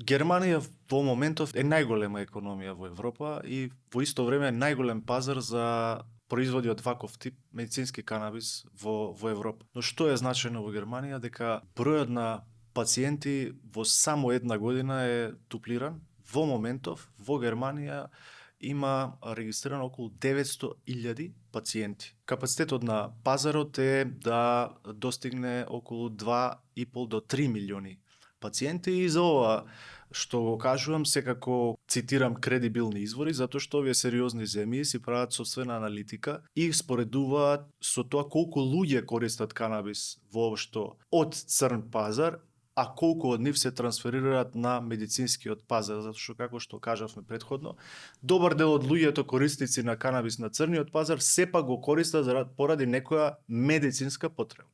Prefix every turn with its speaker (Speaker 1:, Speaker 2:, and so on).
Speaker 1: Германија во моментов е најголема економија во Европа и во исто време е најголем пазар за производи од ваков тип медицински канабис во Европа. Но што е значајно во Германија дека бројот на пациенти во само една година е дуплиран. Во моментов во Германија има регистрирано околу 900.000 пациенти. Капацитетот на пазарот е да достигне околу 2,5 до 3 милиони пациенти и за ова што го кажувам секако цитирам кредибилни извори затоа што овие сериозни земји си прават сопствена аналитика и споредуваат со тоа колку луѓе користат канабис воопшто од црн пазар, а колку од нив се трансферираат на медицинскиот пазар, затоа што како што кажавме претходно, добар дел од луѓето корисници на канабис на црниот пазар сепак го користат поради некоја медицинска потреба.